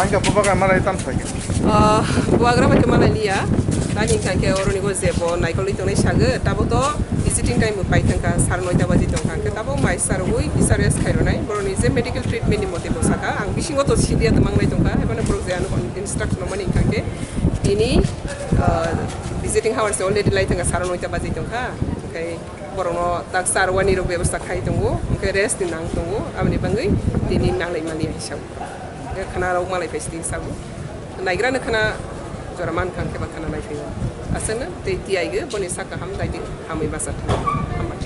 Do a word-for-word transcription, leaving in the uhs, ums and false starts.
Ang ka bubagra malai tam sai. Ah, bubagra bai khe malai liya. Tani hwnkha khe oroni go jebo naikolwi tongnai sago, tabo to visiting time bo pai thangkha, sar noita baji tongkha, hwnkhe tabo mai sarwi kisa rest khaironai. Boroni je medical treatment ni mote bo saka, ang bisingo to sidiya to manglai tongkha, haibano borok je ano instruction mani hwnkha khe tini, ah, visiting hours already lai thangkha, sar noita baji tongkha, hwnkhe borokno tak sar wani rok bebostha khai tongo, hwnkhe rest ni nang tongo, aboni bagwi tini manglai mani hisab. Hwnkhe khna rok malai phai sidi sabo. Naigra no khna jora man kha, hwnkhe ba khna lai phai. Aswkno tei tiyai gwi boni sak kaham dai di hamwi basa thang. Hambai.